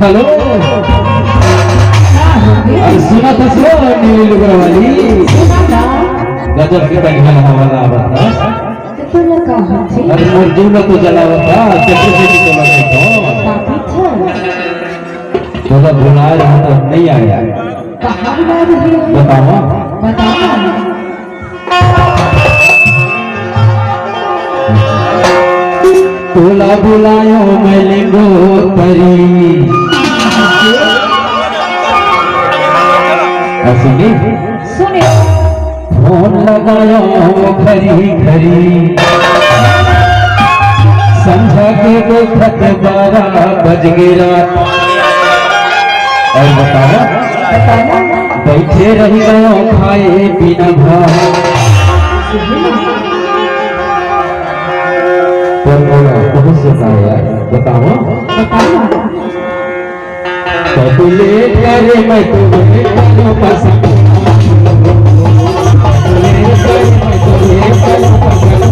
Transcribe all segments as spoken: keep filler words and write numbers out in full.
Hello. अरे सुना था सो नीली लुगरा वाली। सुना था। गजब के तंगल हवाला आवत था। तो तोला का होथे? अरे मोर जीव ला तो जलावत था, चक्कर से भी चला था। बाकी था। तोला बुलाए रहा तो नहीं आया। कहाँ बुला रहे हैं? बतावा। बतावा। तोला बुलायो मैं लिंगो परी। ऐसे नहीं। सुने। फोन लगायो घरी घरी। संझा के देखत बारह बज गे रात। और बतावा। बतावा। बैठे रही गयो खाए बिना भात। पर मोला बहुत सताया यार, बतावा। बतावा। तो तू लेट करे मैं तो लेट करो पसंद। तू लेट करे मैं तो लेट करो पसंद।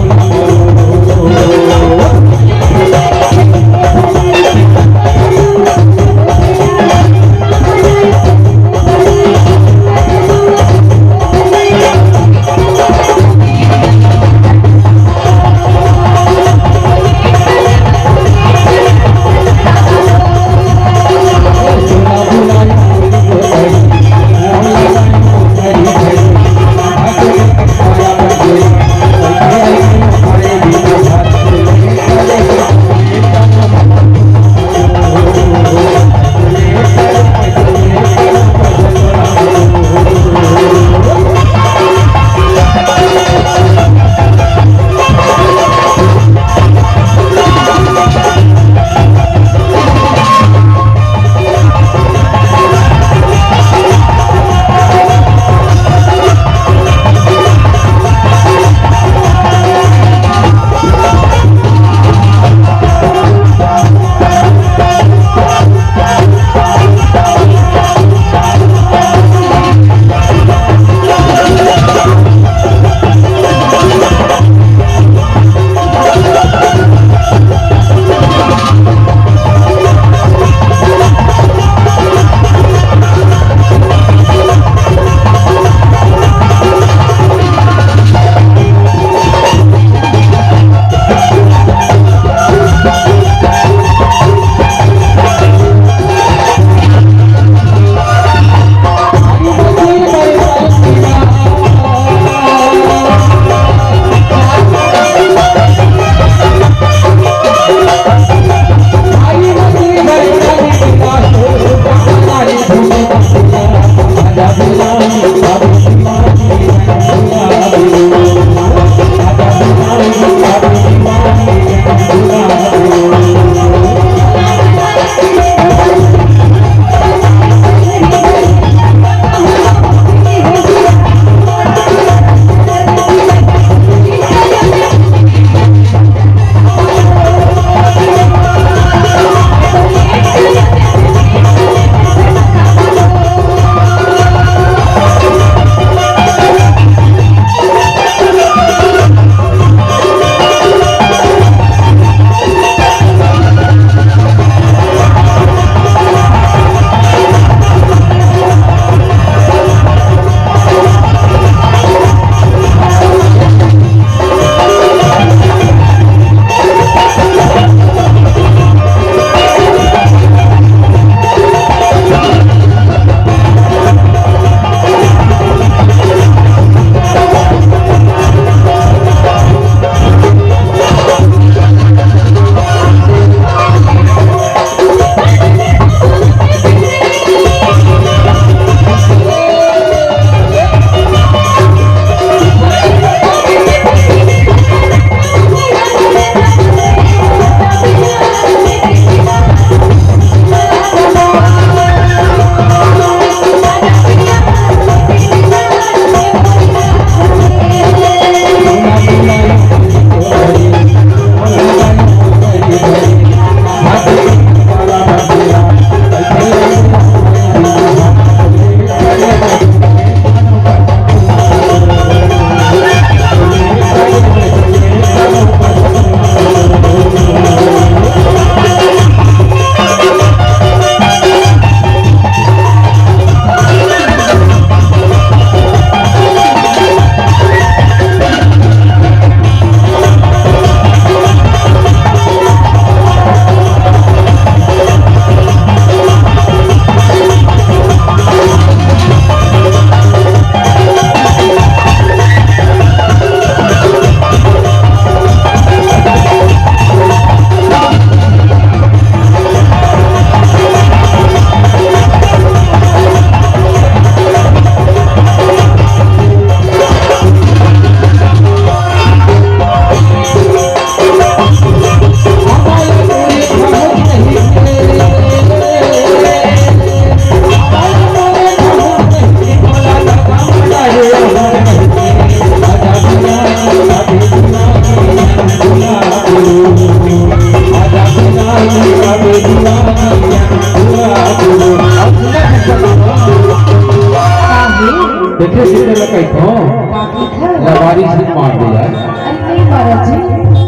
अरे नहीं महाराज जी।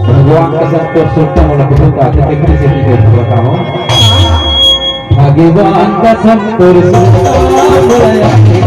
भगवान कसम तोर सुरता मोला बहुत आथे, तेकरे से नहीं कहत बताओ। भगवान कसम तोर सुरता मोला आथे।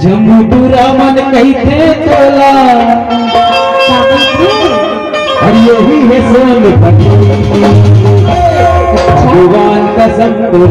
जम्मू टूरा मन कहिथे तोला, अरे यही है सोन भगवान कसम तोर